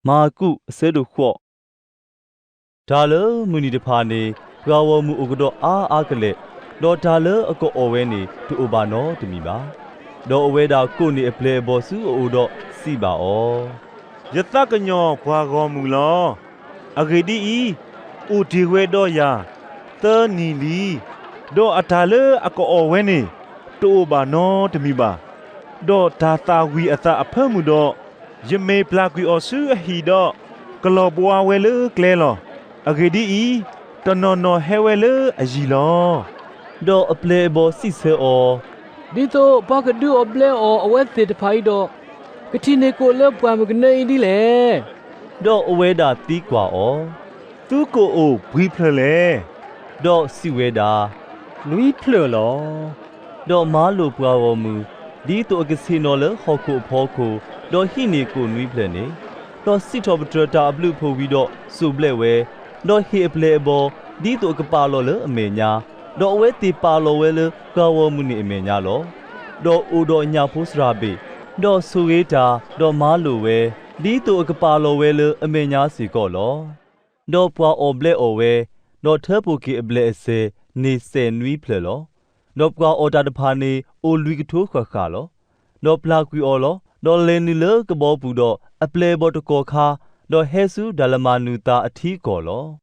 မၢ်ကူး အဆၢဒိၣ်ဃိး. တၢ်လၢမုၢ်နံၤတဖၣ်န့ၣ် ပှၤဂီၢ်မုၢ်အိၣ်ကဒီးအါအါကလဲာ်, ဒီးတၢ်လၢအကအီၣ်ဝဲန့ၣ် တအိၣ်ဘၣ်နီတမံၤဘၣ်. ဒီးအဝဲဒၣ်ကိးန့ၢ်အပျဲၢ်အဘီၣ်ဆူအအိၣ်ဒီးစံးဘၣ်အီၤ, ယသးကညီၤပှၤဂီၢ်မုၢ်လီၤ. အဂ့ၢ်ဒ်အံၤ, အိၣ်တ့ၢ်ဝဲဒီးယၤ သၢနံၣ်လံ. ဒီးအတၢ်လၢအကအီၣ်ဝဲန့ၣ် တအိၣ်ဘၣ်နီတမံၤဘၣ်. ဒီးတၢ်သၣ်ဝံၤအသးအဖၢမုၢ်ဒီး, ယမ့ၢ်ပျၢ်ကွံာ်အီၤဆူအဟံၣ်ဒီး, ကလီၤဘှါဝဲလၢကျဲလီၤ. အဂ့ၢ်ဒ်အံၤ, တနီၤနီၤဟဲဝဲလၢအယံၤလီၤ. ဒီးအပျဲၢ်အဘီၣ်စံးဆၢအီၤ, ဒ်သိးပှၤကဒုးအီၣ်ဘျဲးအီၣ်အဝဲသ့ၣ်တဖၣ်အံၤဒီး, ကထံၣ်န့ၢ်ကိၣ်လၢပှၢ်မုၢ်ကနၢအံၤဒ်လဲၣ်. ဒီးအဝဲဒၣ်သံကွၢ်အီၤ, သုကိၣ်အိၣ်ပှဲၤဖျၢၣ်လဲၣ်. ဒီးစံးဝဲဒၣ်, နွံဖျၢၣ်လီၤ. ဒီးမၤလိာ်ပှၤဂီၢ်မုၢ်, ဒ်သိးအကဆ့ၣ်နီၤလၢဟီၣ်ခိၣ်အဖီခိၣ်, ဒီးဟံးန့ၢ်ကိၣ်နွံဖျၢၣ်န့ၣ်, ဒီးစံးထီၣ်ပတြၢၤတၢ်အဘျုးအဖှိၣ်ဝံၤဒီးစိၢ်ဘျဲးဝဲ, ဒီးဟ့ၣ်အပျဲၢ်အဘီၣ်, ဒ်သိးအကပာ်လီၤလၢအမဲာ်ညါ, ဒီးအဝဲသ့ၣ်ပာ်လီၤဝဲလၢပှၤဂီၢ်မုၢ်န့ၣ်အမဲာ်ညါလီၤ. ဒီးအိၣ်ဒီးညၣ်ဖိစှၤဘ့ၣ်, ဒီးဆိၣ်ဂ့ၤတၢ်, ဒီးမၤလိာ်ဝဲ, ဒ်သိးအကပာ်လီၤဝဲလၢအမဲာ်ညါစ့ၢ်ကီးလီၤ. ဒီးပှၤအီၣ်ဘျဲးအီၣ်ဝဲ, ဒီးထၢဖှိၣ်က့ၤအဘျဲၣ်အစဲၤန့ၣ်စဲၤနွံဖျၢၣ်လီၤ. ဒီးပှၤအီၣ်တၢ်တဖၣ်န့ၣ်အိၣ်လွံၢ်ကထိဃၣ်ဃၣ်လီၤ. ဒီးပျၢ်ကွံာ်အီၤလီၤ. ဒီးလဲၤနုာ်လၢကဘီပူၤဒီးအပျဲၢ်အဘီၣ်တကီၢ်ခါ, ဒီးဟဲဆူဒၣ်လမၤနူၤသးအထံကီၢ်လီၤ.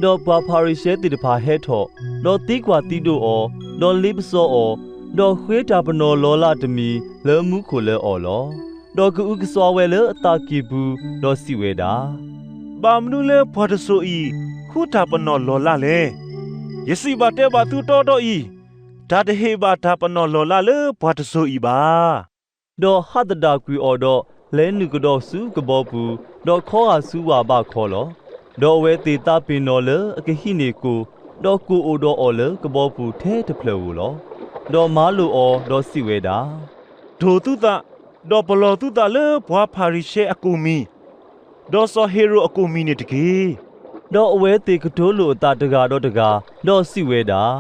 ဒီးပှၤဖၤရံၤၡဲသ့ၣ်တဖၣ်ဟဲထီၣ်, ဒီးသံကွၢ်သံဒိးအီၤ, ဒီးလ့ပစီအီၤ, ဒီးဃ့တၢ်ပနီၣ်လီၤလးတမံၤလၢမူခိၣ်လၢအီၤလီၤ. ဒီးကအုကစွါဝဲလၢအသးကံၢ်ပူၤ, ဒီးစံးဝဲဒၣ်, ဘၣ်မနုၤလၢပှၤတစိၤအံၤ ဃုတၢ်ပနီၣ်လီၤလးလဲၣ်. ယစံးဘၣ်တဲဘၣ်သုတီတီအံၤ, တၢ်တဟ့ၣ်ဘၣ်တၢ်ပနီၣ်လီၤလးလၢပှၤတစိၤအံၤဘၣ်. ဒီးဟးသဒၣ်ကွံာ်အီၤဒီး, လဲၤနုာ်ကဒီးဆူကဘီပူၤ, ဒီးခီဂာ်ဆူဝၢ်ဘၣ်ခီလီၤ. ဒီးအဝဲသ့ၣ်သးပ့ၤနီၣ်လၢအကဟံးန့ၢ်ကိၣ်, ဒီးကိၣ်အိၣ်ဒီးအီၤလၢကဘီပူၤထဲတဖျၢၣ်ဧိၤလီၤ. ဒီးမၤလိာ်အီၤ, ဒီးစံးဝဲဒၣ်, တိၢ်သုသး, ဒီးပလီၢ်သုသးလၢပှၤဖၤရံၤၡဲအကိၣ်မံၤ, ဒီးစီၤဟ့ၤရိာ်အကိၣ်မံၤန့ၣ်တက့ၢ်. ဒီးအဝဲသ့ၣ်ကတိၤလိာ်အသးတဂၤဒီးတဂၤ, ဒီးစံးဝဲဒၣ်,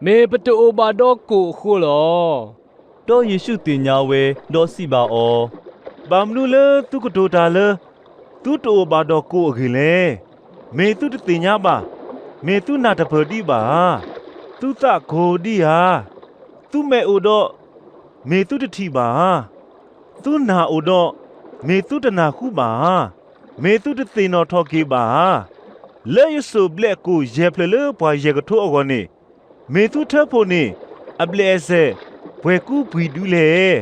မ့ၢ်ပတအိၣ်ဘၣ်ဒီးကိၣ်အဃိလီၤ. ဒီးယ့ၣ်ၡူးသ့ၣ်ညါဝဲ, ဒီးစံးဘၣ်အီၤ, ဘၣ်မနုၤလၢသုကတိၤတၢ်လၢ သုတအိၣ်ဘၣ်ဒီးကိၣ်အဂ့ၢ်လဲၣ်. မ့ၢ်သုတသ့ၣ်ညါဘၣ်, မ့ၢ်သုနၢ်တပၢၢ်ဒံးဘၣ်ဧါ. သုသးကိၢ်ဒံးဧါ. သုမဲာ်အိၣ်ဒီး, မ့ၢ်သုတထံၣ်ဘၣ်ဧါ. သုနၢ်အိၣ်ဒီး, မ့ၢ်သုတနၢ်ဟူဘၣ်ဧါ. မ့ၢ်သုတသ့ၣ်နီၣ်ထီၣ်က့ၤဘၣ်ဧါ. လၢယစိၢ်ဘျဲးကိၣ်ယဲၢ်ဖျၢၣ်လၢပှၤယဲၢ်ကထိအဂီၢ်န့ၣ်, မ့ၢ်သုထၢဖှိၣ်န့ၢ်အဘျဲၣ်အစဲၤ ပှဲၤကူပှံၤဒုလဲၣ်.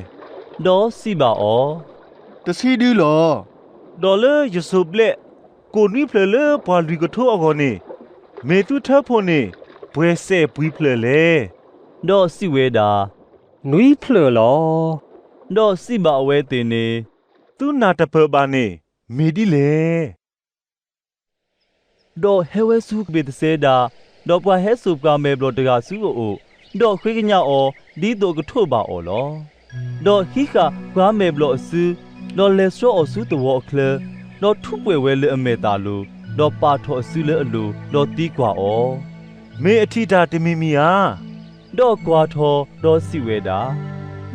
ဒီးစံးဘၣ်အီၤ, တဆံဒုလီၤ. ဒီးလၢယစိၢ်ဘျဲးကိၣ်နွံဖျၢၣ်လၢပှၤလွံၢ်ကထိအဂီၢ်န့ၣ်, မ့ၢ်သုထၢဖှိၣ်န့ၢ်ပှဲၤစဲၤပှံၤဖျၢၣ်လဲၣ်. ဒီးစံးဝဲဒၣ်, နွံဖျၢၣ်လီၤ. ဒီးစံးဘၣ်အဝဲသ့ၣ်န့ၣ်, သုနၢ်တပၢၢ်ဘၣ်န့ၣ်မ့ၢ်ဒ်လဲၣ်. ဒီးဟဲဝဲဆူဘ့ၣ်သစဲဒၤ, ဒီးပှၤဟဲစိာ်ပှၤမဲာ်ဘျီၣ်တဂၤဆူအအိၣ်, ဒီးဃ့ကညးအီၤဒ်သိးအကထိးဘၣ်အီၤလီၤ. ဒီးဟံးဃာ်ပှၤမဲာ်ဘျီၣ်အစု, ဒီးလဲၤဆှၢအီၤဆူသဝီအချၢ, ဒီးထူးပှဲၤဝဲလၢအမဲာ်သၣ်လိၤ, ဒီးပာ်ထီၣ်အစုလၢအလိၤ, ဒီးသံကွၢ်အီၤ, မ့ၢ်အထံၣ်တၢ်တမံၤမံၤဧါ. ဒီးကွၢ်ထီၣ်ဒီးစံးဝဲဒၣ်,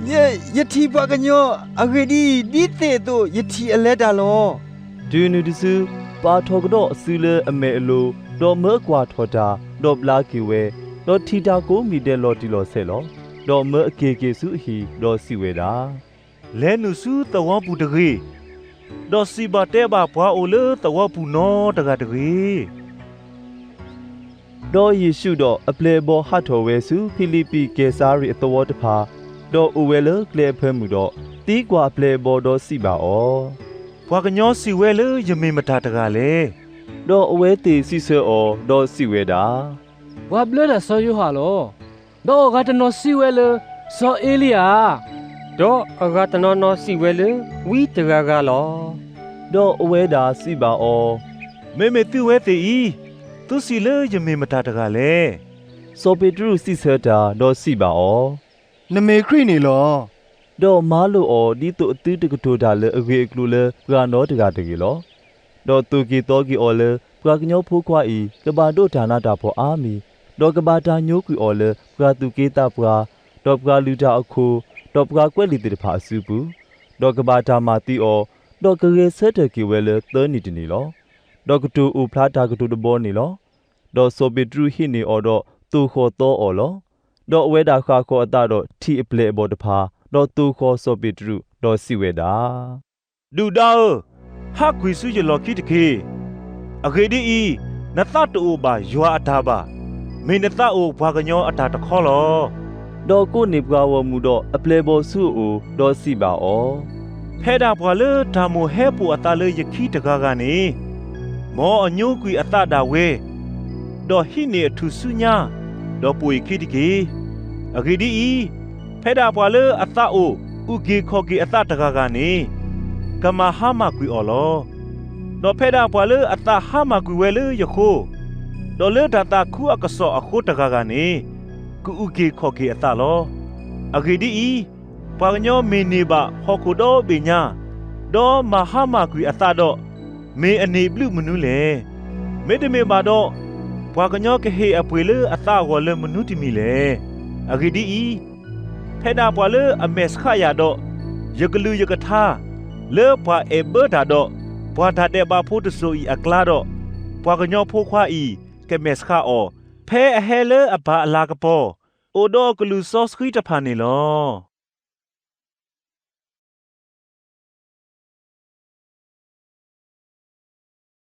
ယ, ယထံၣ်ပှၤကညီ, အဂ့ၢ်ဒ်အံၤ, ဒ်သ့ၣ်အသိးယထံၣ်အလဲၤတၢ်လီၤ. တုၤနုၤတစု, ပာ်ထီၣ်ကဒီးအစုလၢအမဲာ်အလိၤ, ဒီးမၢအကွၢ်ထီၣ်တၢ်, ဒီးဘျါက့ၤဝဲ, ဒီးထံၣ်တၢ်ကိးမံၤဒဲးလီၤတံၢ်လီၤဆဲးလီၤ. ဒီးမၢအက့ၤက့ၤဆူအဟံၣ်, ဒီးစံးဝဲဒၣ်, လဲၤနုာ်ဆူသဝီပူၤတဂ့ၤ, ဒီးစံးဘၣ်တဲဘၣ်ပှၤအိၣ်လၢသဝီပူၤနီတဂၤတဂ့ၤ. ဒီးယ့ၣ်ၡူးဒီးအပျဲၢ်အဘီၣ်ဟးထီၣ်ဝဲဆူဖံလံးပံၣ်ကဲစၤရ့းအသဝီတဖၣ်, ဒီးအိၣ်ဝဲလၢကျဲအဖၢမုၢ်ဒီး, သံကွၢ်အပျဲၢ်အဘီၣ်ဒီးစံးဘၣ်အီၤ, ပှၤကညီစံးဝဲလၢယမ့ၢ်မတၤတဂၤလဲၣ်. ဒီးအဝဲသ့ၣ်စံးဆၢအီၤ, ဒီးစံးဝဲဒၣ်, ပှၤဘျၢတၢ်စီၤယိၤဟၣ်လီၤ. ဒီးအဂၤတနီၤစံးဝဲလၢစီၤအ့လံယၤ, ဒီးအဂၤတနီၤနီၤစံးဝဲလၢ ဝံတဂၤဂၤလီၤ. ဒီးအဝဲဒၣ်စံးဘၣ်အီၤ, မ့မ့ၢ်သုဝဲသ့ၣ်အံၤ, သုစံးလၢယမ့ၢ်မတၤတဂၤလဲၣ်. စီၤပ့းတရူးစံးဆၢတၢ်, ဒီးစံးဘၣ်အီၤ, နမ့ၢ်ခရံာ်န့ၣ်လီၤ. ဒီးမၤလိာ်အီၤဒ်သိးအသုတကတိၤတၢ်လၢအဂ့ၢ်အကျိၤလၢပှၤနီတဂၤတဂ့ၤလီၤ. ဒီးသိၣ်က့ၤသီက့ၤအီၤလၢ ပှၤကညီဖိခွါအံၤ ကဘၣ်ဒိးတၢ်နးတၢ်ဖှီၣ်အါမံၤ, ဒီးကဘၣ်တၢ်ညိကွံာ်အီၤလၢပှၤသူၣ်က့သးပှၢ်, ဒီးပှၤလုၢ်တၢ်အခိၣ်, ဒီးပှၤကွဲးလံာ်သ့ၣ်တဖၣ်အစုပူၤ, ဒီးကဘၣ်တၢ်မၤသံအီၤ, ဒီးကဂဲၤဆၢထၢၣ်က့ၤဝဲလၢသၢနံၤတနံၤလီၤ. ဒီးကတိၤအိၣ်ဖျါတၢ်ကတိၤတဘီန့ၣ်လီၤ. ဒီးစီၤပ့းတရူးဟံးန့ၢ်အီၤဒီးသိၣ်ဃီၤသီအီၤလီၤ. ဒီးအဝဲဒၣ်ဃၣ်ဃီၤအသးဒီးထံၣ်အပျဲၢ်အဘီၣ်တဖၣ်, ဒီးသိၣ်ဃီၤစီၤပ့းတရူး, ဒီးစံးဝဲဒၣ်, ဒုၣ်ဒါဧၢ, ဟးကွံာ်ဆူယလီၢ်ခံတက့ၢ်. အဂ့ၢ်ဒ်အံၤ, နသးတအိၣ်ဘၣ်ယွၤအတၢ်ဘၣ်, မ့ၢ်နသးအိၣ်ပှၤကညီအတၢ်တခီလီၤ. ဒီးကိးန့ၢ်ပှၤဂီၢ်မုၢ်ဒီးအပျဲၢ်အဘီၣ်ဆူအအိၣ်, ဒီးစံးဘၣ်အီၤ, ဖဲဒၣ်ပှၤလၢတၢ်မိၣ်ဟဲပိာ်အသးလၢယခံတဂၤဂၤန့ၣ်, မ်အညိကွံာ်အသးဒၣ်ဝဲ, ဒီးဟံးန့ၢ်အထူၣ်ဆူညါ, ဒီးပိာ်ယခံတက့ၢ်. အဂ့ၢ်ဒ်အံၤ, ဖဲဒၣ်ပှၤလၢအသးအိၣ်အုၣ်က့ၤခီၣ်က့ၤအသးတဂၤဂၤန့ၣ်, ကမၤဟါမၢ်ကွံာ်အီၤလီၤ. ဒီးဖဲဒၣ်ပှၤလၢအသးဟါမၢ်ကွံာ်ဝဲလၢယဃိ, ဒီးလၢတၢ်သးခုအကစီၣ်အဃိတဂၤဂၤန့ၣ်, ကအုၣ်က့ၤခီၣ်က့ၤအသးလီၤ. အဂ့ၢ်ဒ်အံၤ, ပှၤကညီမ့ၢ်န့ၢ်ဘၣ်ဟီၣ်ခိၣ်ဒီဘ့ၣ်ညါ, ဒီးမၤဟါမၢ်ကွံာ်အသးဒီး, မ့ၢ်အန့ၢ်ဘျုးမနုၤလဲၣ်. မ့တမ့ၢ်ဘၣ်ဒီး, ပှၤကညီကဟ့ၣ်အပှ့ၤလၢအသးအဂီၢ်လၢမနုၤတမံၤလဲၣ်. အဂ့ၢ်ဒ်အံၤ, ဖဲဒၣ်ပှၤလၢအမဲာ်ဆှးယၤဒီး, ယကလုၢ်ယကထါ, လၢပှၤအဲၣ်ဘၢတၢ်ဒီး, ပှၤတၢ်ဒဲးဘးဖိတစိၤအံၤအကျါဒီး, ပှၤကညီဖိခွါအံၤကမဲာ်ဆှးအီၤ, ဖဲအဟဲလၢအပၢ်အလၤကပီၤ, အိၣ်ဒီးကလုၢ်စီဆှံတဖၣ်န့ၣ်လီၤ.